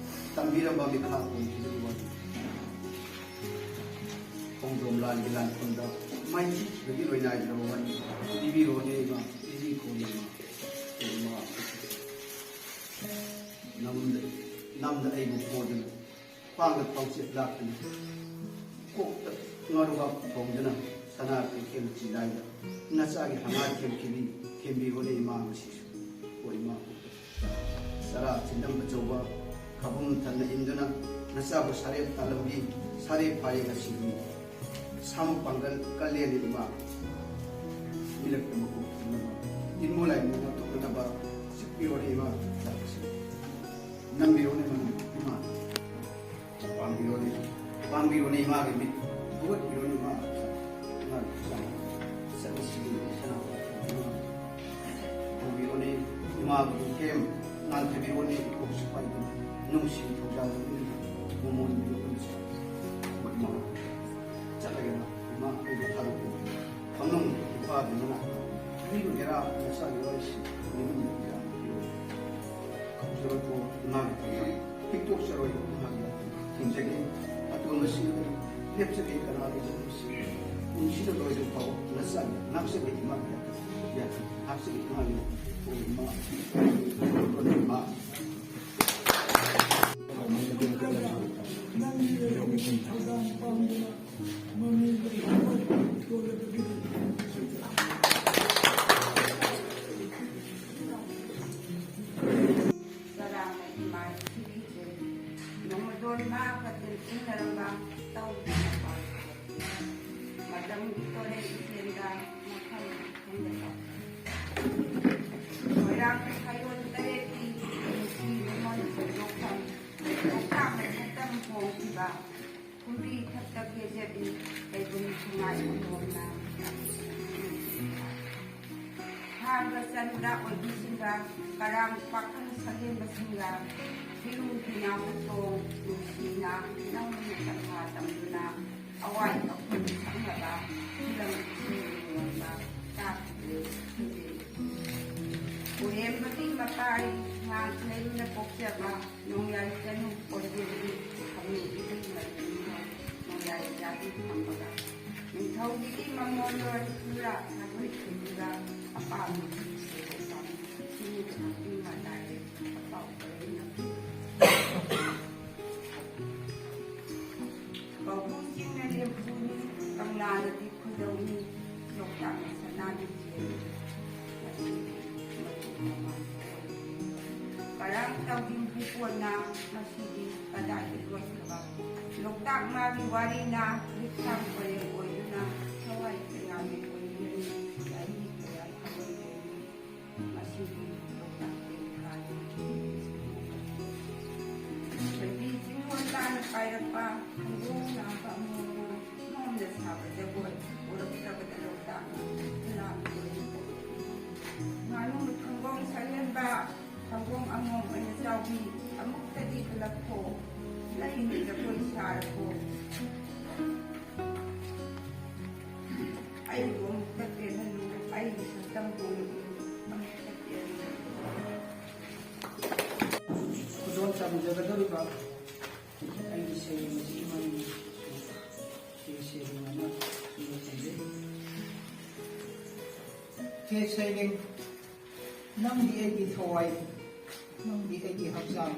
ꯇꯝꯕꯤꯔꯝꯕ ꯃꯤꯈꯥ ꯄꯣꯟꯈꯤꯕꯒꯤ ꯋꯥꯔꯤ ꯈꯣꯡꯖꯣꯝ ꯂꯥꯟꯒꯤ ꯂꯥꯟꯐꯝꯗ ꯃꯥꯏꯊꯤꯈꯤꯕꯒꯤ ꯂꯣꯏꯅꯥꯏꯗ꯭ꯔꯕ ꯋꯥꯔꯤ ꯂꯤꯕꯤꯔꯣꯅꯦ ꯏꯃꯥ ꯂꯤꯕꯤꯈꯣꯅꯦ ꯏꯃꯥ ꯏꯃꯥ ꯅꯝꯗ ꯅꯝꯗ ꯑꯩꯕꯨ ꯄꯣꯗꯨꯅ ꯈ꯭ꯋꯥꯡꯗ ꯊꯥꯎꯆꯦꯠ ꯂꯥꯛꯇꯨꯅ ꯀꯣꯛꯇ ꯉꯥꯔꯨꯕꯥꯛ ꯊꯣꯡꯗꯨꯅ ꯁꯅꯥ ꯀꯩꯊꯦꯜ ꯆꯤꯗꯥꯏꯗ ꯅꯆꯥꯒꯤ ꯍꯪꯉꯥ ꯊꯦꯝꯈꯤꯕꯤ ꯊꯦꯝꯕꯤꯔꯣꯅꯦ ꯏꯃꯥ ꯉꯁꯤꯁꯨ ꯍꯣ ꯏꯃꯥ ꯄꯨꯛꯇ ꯆꯔꯥ ꯆꯤꯟꯗꯝ ꯑꯆꯧꯕ ꯈꯕꯨꯝ ꯊꯟꯅ ꯏꯟꯗꯨꯅ ꯅꯆꯥꯕꯨ ꯁꯥꯔꯦꯞ ꯇꯥꯂꯝꯕꯤ ꯁꯥꯔꯦꯞ ꯐꯥꯔꯦ ꯉꯁꯤꯗꯤ ꯁꯥꯃꯨ ꯄꯥꯡꯒꯜ ꯀꯜꯂꯦꯅꯦ ꯏꯃꯥ ꯃꯤꯔꯛꯇ ꯃꯀꯣꯛ ꯊꯣꯡꯅꯕ ꯏꯟꯃꯨ ꯂꯥꯏꯃꯨ ꯉꯥꯛꯊꯣꯛꯅꯅꯕ ꯆꯤꯛꯄꯤꯔꯣꯅꯦ ꯏꯃꯥ ꯆꯥꯛꯁꯦ ꯅꯝꯕꯤꯔꯣꯅꯦ ꯃꯅꯝ ꯏꯃꯥ ꯄꯥꯡꯕꯤꯔꯣꯅꯦ ꯄꯥꯡꯕꯤꯔꯣꯅꯦ ꯏꯃꯥꯒꯤ ꯃꯤꯠ ꯍꯧꯒꯠꯄꯤꯔꯣꯅꯦ ꯏꯃꯥ ꯏꯃꯥ ꯆꯠꯂꯁꯤꯗꯤ ꯁꯅꯥ ꯄꯥꯡꯕꯤꯔꯣꯅꯦ ꯏꯃꯥꯕꯨ ꯏꯊꯦꯝ ꯅꯥꯟꯊꯕꯤꯔꯣꯅꯦ, ꯏꯀꯣꯛꯁꯨ ꯄꯥꯏꯗꯅ ꯅꯨꯡꯁꯤ ꯊꯧꯖꯥꯜ ꯄꯤꯕꯤꯔꯤꯕ ꯃꯃꯣꯟ ꯃꯤꯑꯣꯏ ꯑꯃꯁꯨ ꯃꯣꯏ ꯃꯃꯥ ꯆꯠꯂꯒꯅ ꯏꯃꯥ ꯑꯩꯕꯨ ꯊꯥꯗꯣꯛꯄꯤꯕ ꯐꯝꯂꯝ ꯏꯄꯥꯒꯤ ꯃꯅꯥꯛꯇ ꯄꯤꯕꯤꯒꯦꯔꯥ? ꯅꯆꯥꯒꯤ ꯋꯥꯔꯤꯁꯤ ꯅꯤꯡꯉꯝꯗꯕ ꯌꯥꯝ ꯄꯤꯕꯤꯔꯤ꯫ ꯀꯧꯖꯔꯛꯄ ꯏꯃꯥꯒꯤ ꯊꯧꯖꯥꯜ ꯍꯤꯛꯇꯣꯛꯆꯔꯣꯏ ꯏꯃꯥꯒꯤ ꯊꯤꯡꯖꯒꯦ꯫ ꯑꯇꯣꯟꯕꯁꯤꯡ ꯑꯗꯨ ꯂꯦꯞꯆꯒꯦ꯫ ꯀꯅꯥ ꯂꯩꯖꯗꯕꯁꯤ ꯄꯨꯟꯁꯤꯗ ꯂꯣꯏꯗ꯭ꯔꯤ ꯐꯥꯎꯕ ꯅꯆꯥꯒꯤ ꯉꯥꯛꯆꯒꯦ ꯏꯃꯥꯒꯤ ꯉꯥꯛꯆꯒꯦ ꯏꯃꯥꯒꯤ ꯏꯃꯥ꯫ ꯆꯔꯥꯡꯅ ꯏꯃꯥꯏ ꯊꯤꯕꯤꯗ꯭ꯔꯦ꯫ ꯅꯣꯡꯃꯗꯣꯟ ꯃꯥ ꯀꯇꯤꯜ ꯏꯪꯅꯔꯝꯕ ꯇꯧꯗꯅ ꯄꯥꯡꯊꯣꯛꯈꯤ꯫ ꯃꯇꯝꯒꯤ ꯇꯣꯔꯦꯟ ꯏꯆꯦꯜꯗ ꯃꯐꯝ ꯈꯪꯗꯕ ꯃꯣꯏꯔꯥꯡ ꯁꯥꯌꯣꯟ ꯇꯔꯦꯠꯀꯤ ꯅꯨꯄꯤ ꯃꯉꯣꯟ ꯐꯣꯡꯗꯣꯛꯐꯝ ꯂꯣꯛꯇꯥꯛ ꯃꯊꯛꯇ ꯍꯣꯡꯈꯤꯕ ꯐꯨꯝꯕꯤ ꯊꯛꯇ ꯀꯦꯖꯕꯤ ꯂꯩꯕꯨꯡ ꯁꯉꯥꯏ ꯃꯇꯣꯝꯅ ꯍꯥꯡꯕ ꯆꯟꯗ ꯑꯣꯏꯕꯤꯁꯤꯡꯒ ꯀꯔꯥꯡ ꯄꯥꯈꯪ ꯁꯛꯍꯦꯟꯕꯁꯤꯡꯒ ꯐꯤꯔꯨ ꯐꯤꯅꯥꯎ ꯇꯣꯡ ꯅꯨꯡꯁꯤꯅ ꯅꯧꯅ ꯇꯝꯐꯥ ꯇꯝꯗꯨꯅ ꯑꯋꯥꯏ ꯑꯈꯨꯝ ꯈꯪꯅꯕ ꯐꯤꯂꯝ ꯏꯁꯩ ꯌꯦꯡꯕ ꯇꯥꯈꯤꯕꯅꯤ ꯈꯪꯖꯩ꯫ ꯎꯔꯦꯝꯕꯒꯤ ꯃꯄꯥꯔꯤ ꯉꯥꯛ ꯂꯩꯃꯅ ꯄꯣꯛꯆꯕ ꯅꯣꯡꯌꯥꯏ ꯆꯅꯨ ꯀꯣꯟꯖꯦꯜꯒꯤ ꯈꯝꯅꯨꯒꯤ ꯃꯔꯤꯅ ꯅꯣꯡꯌꯥꯏ ꯖꯥꯇꯤ ꯊꯝꯕꯒ ꯅꯤꯡꯊꯧꯒꯤ ꯃꯃꯣꯟ ꯂꯣꯟ ꯆꯨꯔꯥ ꯊꯥꯗꯣꯏ ꯊꯤꯟꯕꯤꯒ ꯑꯄꯥꯝꯕꯒꯤ ꯁꯦꯜ ꯆꯥꯅꯤ ꯁꯤꯅꯤ ꯈꯪꯕꯤ ꯃꯇꯥꯏ ꯑꯄꯥꯎ ꯀꯔꯤꯅ ꯀꯧꯕ꯭ꯔꯨ ꯆꯤꯡꯅ ꯂꯦꯝꯐꯨꯅꯤ, ꯀꯪꯂꯥꯅꯗꯤ ꯈꯨꯗꯧꯅꯤ, ꯂꯣꯛꯇꯥꯛꯅ ꯁꯅꯥꯒꯤ ꯆꯦꯡꯅꯤ꯫ ꯃꯁꯤꯗꯤ ꯃꯇꯨ ꯃꯃꯥꯟ ꯑꯣꯏ꯫ ꯀꯔꯝ ꯇꯧꯗꯤꯡ ꯄꯨꯄꯣꯟꯅ ꯃꯁꯤꯗꯤ ꯀꯗꯥꯏꯗ ꯂꯣꯏꯈ꯭ꯔꯕ? ꯂꯣꯛꯇꯥꯛ ꯃꯥꯒꯤ ꯋꯥꯔꯤꯅ ꯂꯤꯛꯁꯥꯡ ꯄꯔꯦꯡ ꯑꯣꯏꯗꯨꯅ ꯊꯋꯥꯏ ꯀꯌꯥꯒꯤ ꯑꯣꯏꯔꯤꯕꯅꯤ, ꯆꯍꯤ ꯀꯌꯥ ꯊꯝꯃꯣꯏꯗꯣꯏꯅꯤ꯫ ꯃꯁꯤꯒꯤ ꯂꯣꯛꯇꯥꯛ ꯇꯦꯟꯊꯥꯅꯤ꯫ ꯂꯝꯕꯤ ꯆꯤꯡꯂꯣꯟ ꯇꯥꯅ ꯄꯥꯏꯔꯛꯄ ꯈꯪꯗꯣꯡ ꯂꯥꯛꯄ ꯑꯃꯣꯝꯅ ꯃꯣꯝꯅ ꯁꯥꯕ ꯖꯒꯣꯏ ꯎꯔꯛꯇ꯭ꯔꯕꯗ ꯂꯣꯛꯇꯥꯛꯅ ꯂꯥꯡꯗꯣꯏꯅꯤ꯫ ꯉꯥꯅꯨ ꯊꯪꯒꯣꯡ ꯁꯛꯍꯦꯟꯕ ꯁꯪꯒꯣꯝ ꯑꯉꯣꯝ ꯑꯣꯏꯅ ꯆꯥꯎꯕꯤ, ꯑꯃꯨꯛꯇꯗꯤ ꯍꯜꯂꯛꯈꯣ, ꯂꯩꯅ ꯖꯒꯣꯏ ꯁꯥꯔꯈꯣ꯫ ꯑꯩꯕꯨ ꯑꯃꯨꯛꯇ ꯄꯦꯜꯍꯜꯂꯨ, ꯑꯩꯒꯤ ꯁꯛꯇꯝꯕꯨ ꯎꯠꯂꯨ, ꯑꯃꯨꯛꯇ ꯄꯦꯜꯍꯜꯂꯨ꯫ ꯈꯨꯗꯣꯜ ꯇꯝꯖꯒꯗꯧꯔꯤꯕ ꯑꯩꯒꯤ ꯁꯩꯔꯦꯡ ꯑꯁꯤꯒꯤ ꯃꯃꯤꯡ ꯁꯤ ꯁꯩꯔꯦꯡ ꯑꯃ ꯏꯕ ꯂꯩꯖꯩ꯫ ꯍꯦ ꯁꯩꯔꯦꯡ, ꯅꯪꯗꯤ ꯑꯩꯒꯤ ꯊꯋꯥꯏ, ꯅꯪꯗꯤ ꯑꯩꯒꯤ ꯍꯛꯆꯥꯡ,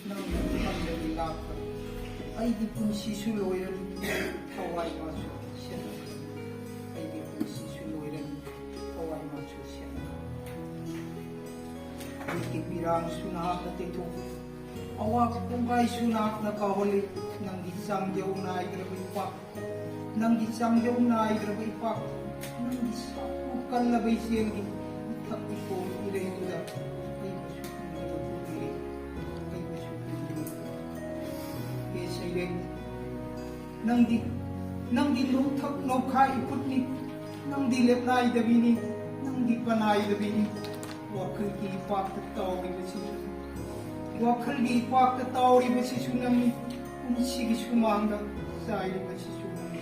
ꯅꯪꯅ ꯈꯪꯗ꯭ꯔꯗꯤ ꯂꯥꯛꯄ꯫ ꯑꯩꯒꯤ ꯄꯨꯟꯁꯤꯁꯨ ꯂꯣꯏꯔꯅꯤ, ꯊꯋꯥꯏ ꯃꯥꯁꯨ ꯁꯦꯠꯂꯅꯤ꯫ ꯑꯩꯒꯤ ꯄꯨꯟꯁꯤꯁꯨ ꯂꯣꯏꯔꯅꯤ, ꯊꯋꯥꯏ ꯃꯥꯁꯨ ꯁꯦꯠꯂꯅꯤ꯫ ꯃꯤꯠꯀꯤ ꯄꯤꯔꯥꯡꯁꯨ ꯅꯍꯥꯛꯅ ꯇꯩꯊꯣꯛ, ꯑꯋꯥꯕ ꯀꯣꯡꯒꯥꯏꯁꯨ ꯅꯍꯥꯛꯅ ꯀꯥꯎꯍꯜꯂꯤ꯫ ꯅꯪꯒꯤ ꯆꯥꯡꯖꯧ ꯅꯥꯏꯗ꯭ꯔꯕ ꯏꯄꯥꯛ, ꯅꯪꯒꯤ ꯆꯥꯡꯖꯧ ꯅꯥꯏꯗ꯭ꯔꯕ ꯏꯄꯥꯛ, ꯅꯪꯒꯤ ꯁꯥꯐꯨ ꯀꯜꯂꯕ ꯏꯆꯦꯜꯒꯤ ꯏꯊꯛ ꯏꯄꯣꯝ ꯏꯔꯩꯗꯨꯗ ꯑꯩꯕꯨꯁꯨ ꯄꯤꯕꯤꯔꯛꯎ, ꯑꯩꯕꯨꯁꯨ ꯄꯤꯕꯤꯔꯛꯎ꯫ ꯍꯦ ꯁꯩꯔꯦꯡ, ꯅꯪꯗꯤ, ꯅꯪꯗꯤ ꯅꯣꯛꯊꯛ ꯅꯣꯛꯈꯥ ꯏꯈꯨꯠꯅꯤ, ꯅꯪꯗꯤ ꯂꯦꯞꯅꯥꯏꯗꯕꯤꯅꯤ, ꯅꯪꯗꯤ ꯄꯅꯥꯏꯗꯕꯤꯅꯤ꯫ ꯋꯥꯈꯜꯒꯤ ꯏꯄꯥꯛꯇ ꯇꯥꯎꯔꯤꯕꯁꯤꯁꯨ, ꯋꯥꯈꯜꯒꯤ ꯏꯄꯥꯛꯇ ꯇꯥꯎꯔꯤꯕꯁꯤꯁꯨ ꯅꯪꯅꯤ, ꯄꯨꯟꯁꯤꯒꯤ ꯁꯨꯃꯥꯡꯗ ꯆꯥꯏꯔꯤꯕꯁꯤꯁꯨ ꯅꯪꯅꯤ꯫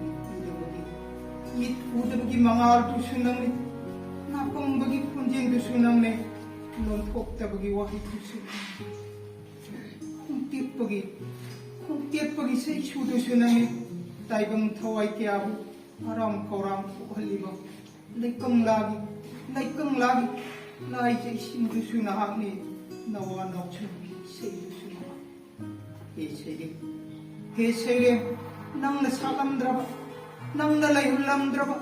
ꯃꯤꯠ ꯎꯗꯕꯒꯤ, ꯃꯤꯠ ꯎꯗꯕꯒꯤ ꯃꯉꯥꯜꯗꯨꯁꯨ ꯅꯪꯅꯤ, ꯅꯥꯄꯪꯕꯒꯤ ꯈꯣꯟꯖꯦꯜꯗꯨꯁꯨ ꯅꯪꯅꯤ, ꯂꯣꯟꯊꯣꯛꯇꯕꯒꯤ ꯋꯥꯍꯩꯗꯨꯁꯨ ꯅꯪꯅꯤ꯫ ꯈꯣꯡꯇꯦꯛꯄꯒꯤ, ꯈꯣꯡꯇꯦꯛꯄꯒꯤ ꯆꯩꯁꯨꯗꯨꯁꯨ ꯅꯪꯅꯤ, ꯇꯥꯏꯕꯪ ꯊꯋꯥꯏ ꯀꯌꯥꯕꯨ ꯍꯔꯥꯎ ꯈꯧꯔꯥꯡ ꯊꯣꯛꯍꯜꯂꯤꯕ ꯂꯩꯀꯪꯂꯥꯒꯤ, ꯂꯩꯀꯪꯂꯥꯒꯤ ꯂꯥꯏꯖꯩꯁꯤꯡꯗꯨꯁꯨ ꯅꯍꯥꯛꯅꯤ, ꯅꯋꯥ ꯅꯥꯎꯁꯨ ꯏꯁꯩꯗꯨꯁꯨ ꯅꯍꯥꯛ꯫ ꯍꯦ ꯁꯩꯔꯦꯡ, ꯍꯦ ꯁꯩꯔꯦꯡ, ꯅꯪꯅ ꯁꯥꯠꯂꯝꯗ꯭ꯔꯕ, ꯅꯪꯅ ꯂꯩꯍꯜꯂꯝꯗ꯭ꯔꯕ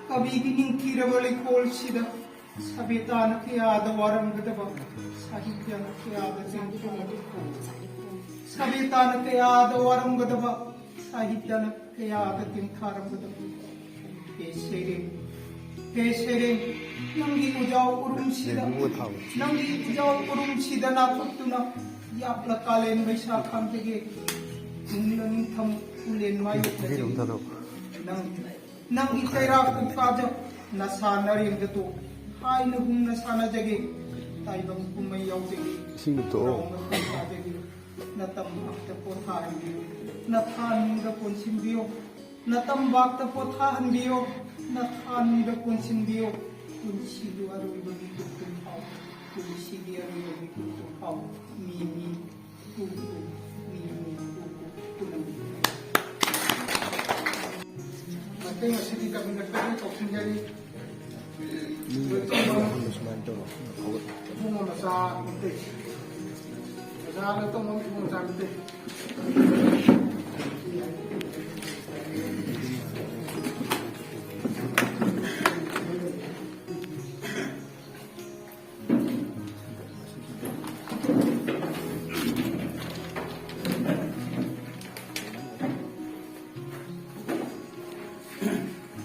ꯀꯕꯤꯒꯤ ꯅꯤꯡꯊꯤꯔꯕ ꯂꯩꯀꯣꯜꯁꯤꯗ ꯁꯥꯕꯦꯇꯥꯅ ꯀꯌꯥꯗ ꯋꯥꯔꯝꯒꯗꯕ, ꯁꯥꯍꯤꯇ꯭ꯌꯅ ꯀꯌꯥꯗ ꯇꯦꯡꯊꯥꯔꯝꯒꯗꯕ, ꯁꯥꯕꯦꯇꯥꯅ ꯀꯌꯥꯗ ꯋꯥꯔꯝꯒꯗꯕ, ꯁꯥꯍꯤꯇ꯭ꯌꯅ ꯀꯌꯥꯗ ꯇꯦꯡꯊꯥꯔꯝꯒꯗꯕ꯫ ꯍꯦ ꯁꯩꯔꯦꯡ, ꯍꯦ ꯁꯩꯔꯦꯡ, ꯅꯪꯒꯤ ꯎꯖꯥꯎ ꯎꯔꯨꯝꯁꯤꯗ, ꯅꯪꯒꯤ ꯎꯖꯥꯎ ꯎꯔꯨꯝꯁꯤꯗ ꯅꯥꯀꯨꯞꯇꯨꯅ ꯌꯥꯞꯂ ꯀꯥꯂꯦꯟ ꯃꯩꯁꯥ ꯈꯥꯝꯖꯒꯦ꯫ ꯅꯨꯡꯂ ꯅꯤꯡꯊꯝ ꯎꯂꯦꯟ ꯃꯥꯏꯌꯣꯛꯅꯖꯒꯦ꯫ ꯅꯪ, ꯅꯪꯒꯤ ꯀꯩꯔꯥꯛ ꯀꯥꯖ ꯅꯁꯥ ꯅꯔꯦꯡꯗ ꯇꯣꯛ ꯊꯥꯏꯅꯒꯨꯝꯅ ꯁꯥꯟꯅꯖꯒꯦ, ꯇꯥꯏꯕꯪ ꯀꯨꯝꯍꯩ ꯌꯥꯎꯖꯒꯦ, ꯏꯁꯤꯡ ꯊꯛꯑꯣ꯫ ꯍꯔꯥꯎ ꯃꯊꯣꯏ ꯁꯥꯖꯒꯦ꯫ ꯅꯇꯝ ꯉꯥꯛꯇ ꯄꯣꯊꯥꯍꯟꯕꯤꯌꯨ, ꯅꯊꯥꯅꯨꯡꯗ ꯄꯨꯟꯁꯤꯟꯕꯤꯌꯨ, ꯅꯇꯝꯕꯥꯛꯇ ꯄꯣꯊꯥꯍꯟꯕꯤꯌꯨ, ꯅꯊꯥꯅꯨꯡꯗ ꯄꯨꯟꯁꯤꯟꯕꯤꯌꯨ꯫ ꯄꯨꯟꯁꯤꯗꯨ ꯑꯔꯣꯏꯕ ꯃꯤꯀꯨꯞ ꯀꯨꯝꯐꯥꯎ, ꯄꯨꯟꯁꯤꯒꯤ ꯑꯔꯣꯏꯕ ꯃꯤꯀꯨꯞ ꯀꯨꯝꯐꯥꯎ꯫ ꯃꯤ ꯃꯤ ꯃꯇꯦꯡ ꯑꯁꯤꯒꯤ ꯀꯕꯤꯟꯗꯛꯇ ꯇꯧꯁꯤꯟꯖꯔꯤ꯫ ꯃꯤ ꯑꯍꯨꯝꯅ ꯁꯨꯃꯥꯏꯅ ꯇꯧꯔꯣ꯫ ꯏꯕꯨꯡꯉꯣ ꯃꯆꯥ ꯃꯩꯇꯩ꯫ ꯑꯣꯖꯥ ꯅꯇꯣꯝꯕꯝ ꯏꯕꯨꯡꯉꯣ ꯃꯆꯥ ꯃꯩꯇꯩ꯫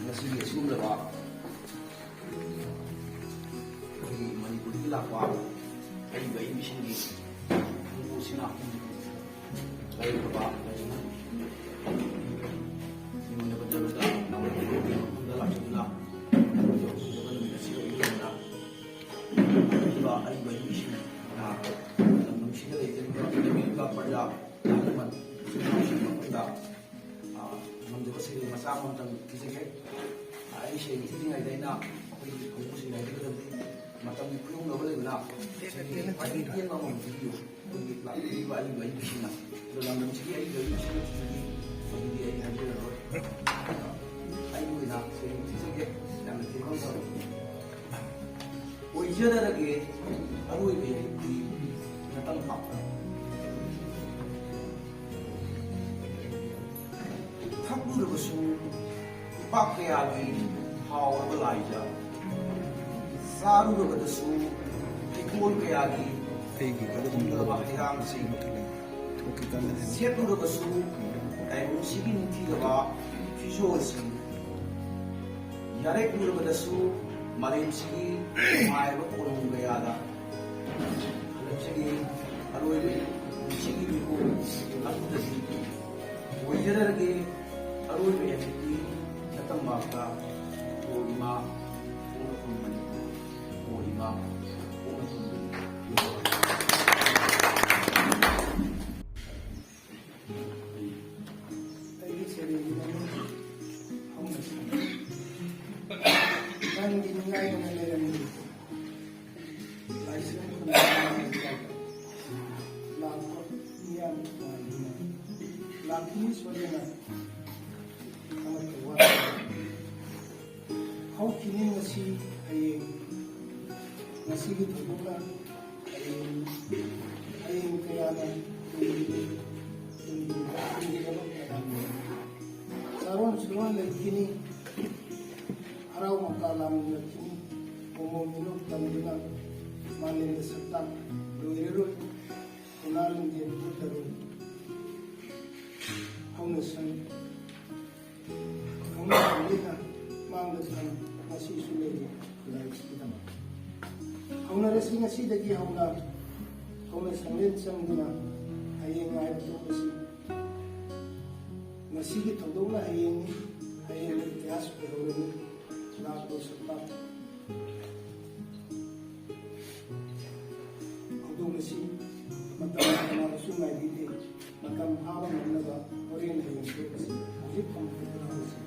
ꯉꯁꯤꯒꯤ ꯑꯁꯤꯒꯨꯝꯂꯕ ꯑꯩꯈꯣꯏꯒꯤ ꯃꯅꯤꯄꯨꯔꯗꯒꯤ ꯂꯥꯛꯄ ꯑꯏꯕ ꯑꯏꯕꯤꯁꯤꯡꯒꯤ ꯈꯣꯡꯎꯞꯁꯤꯅ ꯂꯩꯈ꯭ꯔꯕ ꯂꯩꯃ ꯌꯣꯟꯅꯕ ꯆꯠꯂꯒ ꯃꯐꯝꯗ ꯂꯥꯛꯆꯗꯨꯅ ꯌꯧꯁꯤꯟꯖꯕ ꯅꯨꯃꯤꯠ ꯑꯁꯤꯒ ꯂꯣꯏꯅꯅ ꯑꯏꯕ ꯑꯏꯕ ꯑꯏꯕꯤꯁꯤꯡꯅ ꯂꯝꯗꯝꯁꯤꯗ ꯂꯩꯖꯔꯤꯕ ꯂꯩꯔꯤꯕ ꯄ꯭ꯔꯖꯥ ꯑꯍꯜ ꯂꯃꯟ ꯏꯆꯤꯜ ꯏꯅꯥꯎꯁꯤꯡ ꯃꯐꯝꯗ ꯉꯝꯖꯕ ꯁꯩꯔꯦꯡ ꯃꯆꯥ ꯑꯃꯇꯪ ꯄꯤꯖꯒꯦ꯫ ꯑꯩ ꯁꯩꯔꯦꯡ ꯊꯤꯗ꯭ꯔꯤꯉꯩꯗ ꯑꯩꯅ ꯑꯩꯈꯣꯏꯒꯤ ꯈꯨꯡꯒꯪꯁꯤꯡ ꯍꯥꯏꯕꯤꯒꯗꯕꯗꯤ ꯃꯇꯝꯒꯤ ꯈꯨꯌꯧꯅꯕ ꯂꯩꯕꯅ ꯁꯩꯔꯦꯡ ꯈ꯭ꯋꯥꯏꯗꯒꯤ ꯇꯦꯟꯕ ꯑꯃꯃꯝ ꯄꯤꯕꯤꯌꯨ꯫ ꯑꯩꯈꯣꯏꯒꯤ ꯂꯥꯛꯄꯤꯔꯤꯕ ꯑꯩꯒꯤ ꯋꯥꯔꯤꯁꯤꯡꯅ ꯑꯗꯣ ꯂꯝꯗꯝꯁꯤꯒꯤ ꯑꯩꯒꯤ ꯋꯥꯔꯤꯁꯤꯡ ꯑꯗꯨꯗꯤ ꯑꯩ ꯍꯥꯏꯖꯔꯔꯣꯏ꯫ ꯑꯩꯒꯤ ꯑꯣꯏꯅ ꯁꯩꯔꯦꯡ ꯊꯤꯖꯒꯦ꯫ ꯌꯥꯝꯅ ꯇꯦꯟꯕ ꯑꯃ ꯇꯧꯔꯛꯀꯦ꯫ ꯑꯣꯏꯖꯔꯔꯒꯦ ꯑꯔꯣꯏꯕ ꯌꯥꯏꯐꯤ ꯅꯇꯝ ꯄꯥꯛꯄ꯫ ꯊꯛꯂꯨꯔꯕꯁꯨ ꯄꯥꯛ ꯀꯌꯥꯒꯤ ꯍꯥꯎꯔꯕ ꯂꯥꯏꯖ, ꯆꯥꯔꯨꯔꯕꯗꯁꯨ ꯍꯩꯀꯣꯜ ꯀꯌꯥꯒꯤ ꯑꯩꯒꯤ ꯀꯔꯝꯕ ꯊꯨꯝꯂꯕ ꯍꯩꯔꯥꯡꯁꯤꯡ, ꯊꯣꯛꯈꯤ ꯀꯥꯟꯗ ꯁꯦꯠꯂꯨꯔꯕꯁꯨ ꯇꯥꯏꯕꯪꯁꯤꯒꯤ ꯅꯤꯡꯊꯤꯔꯕ ꯐꯤꯖꯣꯜꯁꯤꯡ, ꯌꯥꯔꯦꯛꯂꯨꯔꯕꯗꯁꯨ ꯃꯥꯂꯦꯝꯁꯤꯒꯤ ꯅꯨꯡꯉꯥꯏꯔꯕ ꯀꯣꯅꯨꯡ ꯀꯌꯥꯗ ꯍꯜꯂꯛꯆꯒꯦ꯫ ꯑꯔꯣꯏꯕ ꯄꯨꯟꯁꯤꯒꯤ ꯃꯤꯀꯨꯞ ꯑꯗꯨꯗꯗꯤ ꯑꯣꯏꯖꯔꯒꯦ ꯑꯔꯣꯏꯕ ꯌꯥꯏꯐꯤꯗꯤ ꯅꯇꯝꯕꯥꯛꯇ꯫ ꯑꯣ ꯏꯃꯥ, ꯄꯣꯛꯅꯐꯝ ꯃꯅꯤꯄꯨꯔ꯫ ꯂꯥꯛꯄ ꯃꯤꯌꯥꯝ ꯅꯨꯡꯉꯥꯏꯕꯅ ꯂꯥꯛꯈꯤꯅꯤ ꯁꯣꯏꯗꯅ꯫ ꯑꯃꯠꯇ ꯋꯥꯠꯇꯅ ꯍꯧꯈꯤꯅꯤ ꯉꯁꯤ ꯍꯌꯦꯡ꯫ ꯉꯁꯤꯒꯤ ꯊꯧꯗꯣꯛꯅ ꯍꯌꯦꯡ, ꯍꯌꯦꯡ ꯀꯌꯥꯅ ꯇꯨꯡꯒꯤ, ꯇꯨꯡꯒꯤ, ꯇꯨꯡꯒꯤꯗꯃꯛ ꯃꯌꯥꯝ ꯆꯥꯔꯣꯟ ꯁꯨꯔꯣꯟ ꯂꯩꯈꯤꯅꯤ꯫ ꯍꯔꯥꯎ ꯃꯀꯥ ꯂꯥꯝꯂꯛꯈꯤꯅꯤ꯫ ꯃꯣꯃꯣꯟ ꯃꯤꯅꯣꯛ ꯇꯝꯗꯨꯅ ꯃꯥꯂꯦꯝꯗ ꯁꯛꯇꯥꯛ ꯂꯣꯏꯔꯔꯣꯏ꯫ ꯀꯅꯥ ꯂꯤꯡꯖꯦꯜ ꯍꯨꯠꯂꯔꯣꯏ꯫ ꯍꯧꯅ ꯁꯪ-, ꯍꯧꯅ ꯁꯪꯂꯦꯟꯅ ꯃꯥꯡꯗ ꯊꯝ ꯉꯁꯤꯁꯨ ꯂꯩꯔꯤ ꯈꯨꯟꯅꯥꯏꯁꯤꯒꯤꯗꯃꯛ꯫ ꯍꯧꯅꯔꯁꯤ ꯉꯁꯤꯗꯒꯤ ꯍꯧꯅ꯫ ꯍꯧꯅ ꯁꯪꯂꯦꯟ ꯆꯪꯗꯨꯅ ꯍꯌꯦꯡ ꯉꯥꯏꯕ ꯇꯣꯛꯂꯁꯤ꯫ ꯉꯁꯤꯒꯤ ꯊꯧꯗꯣꯛꯅ ꯍꯌꯦꯡꯅꯤ꯫ ꯍꯌꯦꯡ ꯏꯇꯤꯍꯥꯁ ꯑꯣꯏꯍꯧꯔꯅꯤ꯫ ꯂꯥꯛꯄ ꯁꯛꯇꯥꯛ ꯍꯧꯗꯣꯛꯂꯁꯤ꯫ ꯃꯇꯝ ꯀꯅꯥꯕꯨꯁꯨ ꯉꯥꯏꯕꯤꯗꯦ꯫ ꯃꯇꯝ ꯐꯥꯕ ꯉꯝꯅꯕ ꯍꯣꯔꯦꯟ ꯍꯌꯦꯡ ꯊꯣꯛꯂꯁꯤ꯫ ꯍꯧꯖꯤꯛ ꯐꯝ ꯊꯣꯛꯄ ꯍꯧꯔꯁꯤ꯫